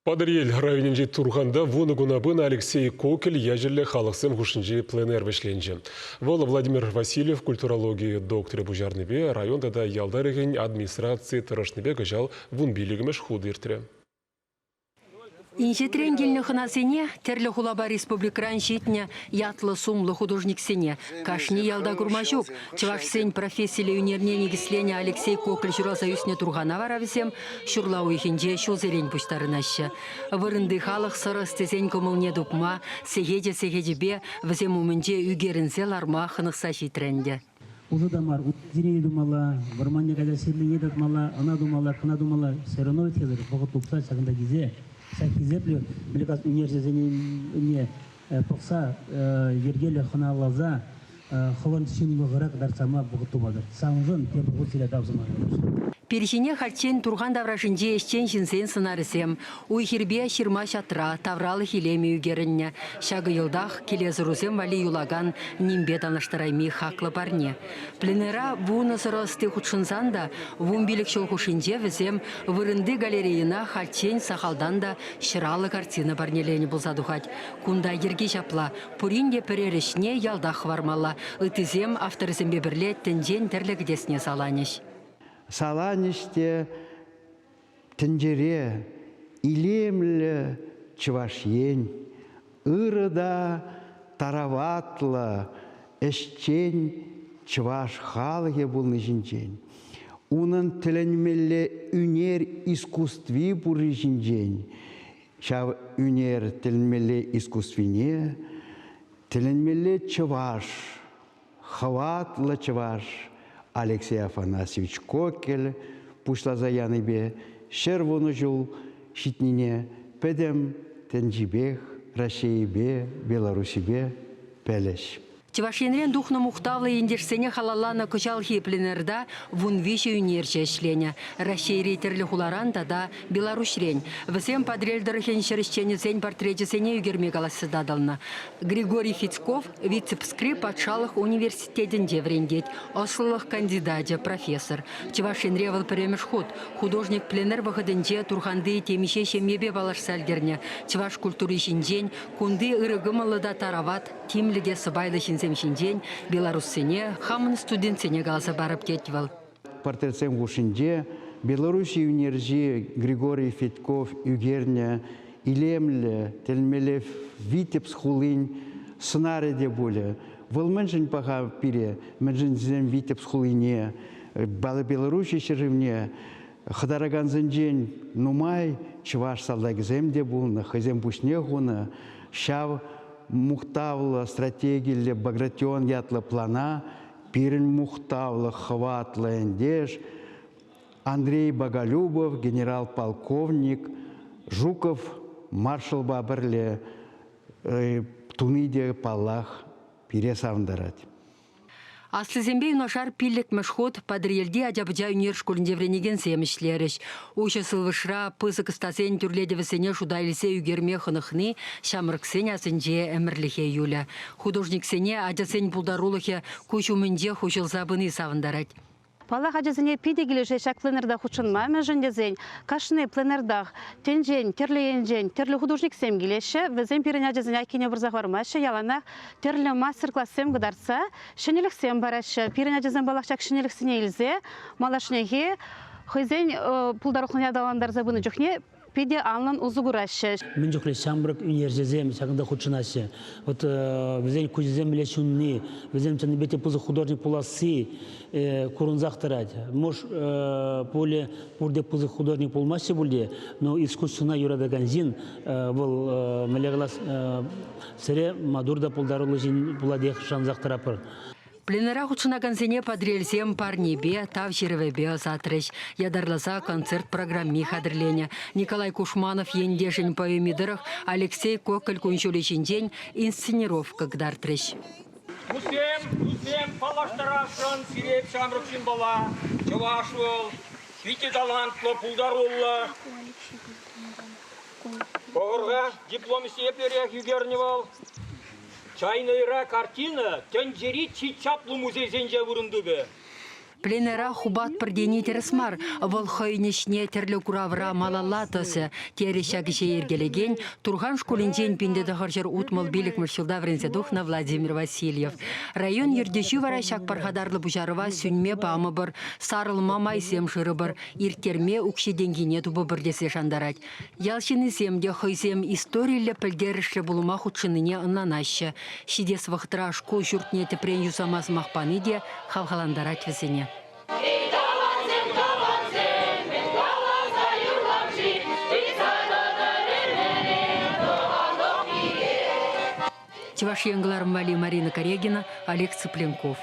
Патӑрьел районӗнчи Турханта вунӑ куна пынӑ Алексей Кокель ячӗллӗ халӑхсем хушшинчи пленэр вӗҫленчӗ. Вӑл Владимир Васильев культурологи докторӗ пуҫарнипе район тата ял тӑрӑхӗн администрацийӗ тӑрӑшнипе кӑҫал вунпиллӗкмӗш хут иртрӗ. Инҫетрен килнӗ хӑнасене, тӗрлӗ хулапа республикӑран ҫитнӗ ятлӑ-сумлӑ художниксене кашни ялта курма ҫук. Чӑвашсен профессиллӗ ӳнерне никӗсленӗ Алексей Кокель ҫуралса ӳснӗ Турхана вара вӗсем ҫурла уйӑхӗнче ҫулсерен пуҫтарӑнаҫҫӗ. Вырӑнти халӑх сӑрӑс тесен кӑмӑлне тупма, сехечӗ-сехечӗпе вӗсем умӗнче ӳкерӗнсе ларма хӑнӑхса ҫитрӗ ӗнтӗ. Усӑ та мар, уттине тумалла, вӑрманне кайса ҫырлине татмалла, ӑна тумалла, кӑна тумалла. Все равно вӗт хӗсӗр вӑхӑт тупса ҫакӑнта килсе ҫак хисеплӗ Мӗлкас ӳнерҫӗсене пӑхса, йӗркеллӗ хӑналаса хӑвӑн ҫынлӑхӑра кӑтартса ма вӑхӑт тупатӑр. Саншӑн тепӗр хут сире тав сӑмахӗ. Пир ҫине хальччен Турхан таврашӗнчи ӗҫчен ҫынсен сӑнарӗсем, уй-хирпе ҫырма-ҫатра, тавралӑх илемӗ ӳкерӗннӗ. Ҫакӑ йӑлтах килесӑрусем валли юлакан нимпе танлаштарайми хаклӑ парне. Пленэра вунӑ сӑрӑ ӑсти хутшӑнсан та вунпилӗк ҫул хушшинче вӗсем вырӑнти галерейӑна хальччен сахалтан та ҫӑраллӑ картина парнеленӗ пулса тухать. Кунта йӗрки ҫапла, пурин те пӗрер ӗҫне ялтах хӑвармалла, ыттисем авторсемпе пӗрле тӗнчен тӗрлӗ кӗтесне саланӗҫ. Саланӗҫ те тӗнчере илемлӗ Чӑваш Ен, ырӑ та тараватлӑ, ӗҫчен чӑваш халӑхӗ пулни ҫинчен, унӑн тӗлӗнмелле ӳнер искусстви пурри ҫинчен, ҫав ӳнер тӗлӗнмелле искусствине тӗлӗнмелле чӑваш, хӑватлӑ чӑваш Алексей Афанасьевич Кокель пуҫласа янипе 110 ҫул ҫитнине пӗтӗм тӗнчипех Раҫҫейӗпе, Белоруссипе пӗлӗҫ. Чӑваш Енрен тухнӑ мухтавлӑ ентешсене халалланӑ кӑҫалхи пленэрта вунвиҫӗ ӳнерҫӗ ӗҫленӗ. Раҫҫейри тӗрлӗ хуларан тата Беларуҫрен. Вӗсем Патӑрьел тӑрӑхӗн ҫӗр ӗҫченӗсен портречӗсене ӳкерме калаҫса татӑлнӑ. Григорий Фицков Витебскри патшалӑх университетӗнче вӗрентет, ӑслӑлӑх кандидачӗ, профессор. Чӑваш Енре вӑл пӗрремӗш хут художник пленэр вӑхӑтӗнче Турханти темиҫе ҫемьепе паллашса ӗлкӗрнӗ. Чӑваш культури ҫинчен, кунти ырӑ кӑмӑллӑ та тарават, тимлӗ те сӑпайлӑ ҫынсем ҫинчен белоруссене, хамӑн студентсене каласа парӑп, тет вӑл. Портретсем хушшинче Беларуҫ ӳнерҫи Григорий Федьков ӳкернӗ илемлӗ, тӗлӗнмелле Витебск хулин сӑнарӗ те пулӗ. Вӑл мӗншӗн паха пире, мӗншӗн тесен Витебск хулине, Беларуҫи ҫӗршывне хӑтаракансенчен нумай чӑваш салтакӗсем те пулнӑ, хӑйсем пуҫне хунӑ. Ҫав мухтавлӑ стратегиллӗ Багратион ятлӑ плана пирӗн мухтавлӑ хӑватлӑ ентеш Андрей Боголюбов генерал-полковник Жуков маршалпа пӗрле туни те, паллах, пире савӑнтарать. Аслисемпе юнашар пиллӗкмӗш хут Патӑрьелти ача-пӑча ӳнер шкулӗнче вӗренекенсем ӗҫлерӗҫ. Уҫӑ сывлӑшра пысӑк ӑстасен тӳрлетӗвӗсене шута илсе ӳкерме хӑнӑхни ҫамрӑксен асӗнче ӗмӗрлӗхе юлӗ. Художниксене ачасен пултарулӑхӗ куҫ умӗнчех уҫӑлса пыни савӑнтарать. Паллах, ачасене питӗ килӗшет ҫак пленэрта хутшӑнма, мӗншӗн тесен кашни пленэртах тӗнчен тӗрлӗ енчен тӗрлӗ художниксем килеҫҫӗ. Вӗсем пирӗн ачасене айккине пырса хӑвармаҫҫӗ, яланах тӗрлӗ мастер-классем кӑтартса ҫӗнӗлӗхсем параҫҫӗ. Пирӗн ачасем, паллах, ҫак ҫӗнӗлӗхсене илсе малашнехи хӑйсен пултарулӑхне аталантарса пынӑ чухне питӗ анлӑн усӑ кураҫҫӗ. Мӗн чухлӗ ҫамрӑк ӳнерҫӗсем ҫакӑнта хутшӑнаҫҫӗ. Вот вӗсен куҫӗсем мӗнле ҫунни, вӗсем чӑннипе те пысӑк художник пуласси курӑнсах тӑрать. Муж пулӗ пурте пысӑк художник пулмаҫҫӗ пуль те, но искусствӑна юратакан ҫын вӑл мӗнле калас сӗре маттур та пултаруллӑ ҫын пулатех шансах тӑратпӑр. Пленэра хутшӑнакансене Патӑрьелсем парнепе, тав ҫырӑвӗпе ӑсатрӗҫ. Ятарласа концерт программи хатӗрленӗ. Николай Кушманов ентешӗн поэми тӑрӑх Алексей Коколь кун-ҫулӗ ҫинчен инсценировка кӑтартрӗҫ. Туссем, туссем, паллаштарасшӑн сире ҫамрӑк ҫынпала. Чӑваш вӑл, питӗ талантлӑ, пултаруллӑ. Пӑхӑр-ха, диплом ӗҫне еплерех ӳкернӗ вӑл. Чайнӑйра картина тӗнчери чи чаплӑ музейсенче вырӑн тупӗ. Пленэра хупатпӑр тени тӗрӗс мар. Вӑл хӑйӗн ӗҫне тӗрлӗ куравра малалла тӑсӗ, терӗ ҫак ӗҫе йӗркелекен Турхан шкулӗнчен 1965 ҫулта вӗренсе тухнӑ Владимир Васильев. Район ертӳҫи вара ҫак пархатарлӑ пуҫарӑва сӳнме памӑпӑр, сарӑлма майсем шырӑпӑр, ирттерме укҫи-тенкине тупӑпӑр тесе шантарать. Ял ҫыннисем те хӑйсем историллӗ пӗлтерӗшлӗ пулӑма хутшӑннине ӑнланаҫҫӗ. Ҫитес вӑхӑтра шкул ҫуртне тӗпрен юсама сӑмах пани те хавхалантарать вӗсене. Эй, тӑвансем, тӑвансем, мӗн каласа юрлам-ши? Ыйтса тӑтӑр ӗмӗре тӑванлӑх пире. Чӑваш Ен кӑларӑм валли Марина Карягина, Олег Цыпленков.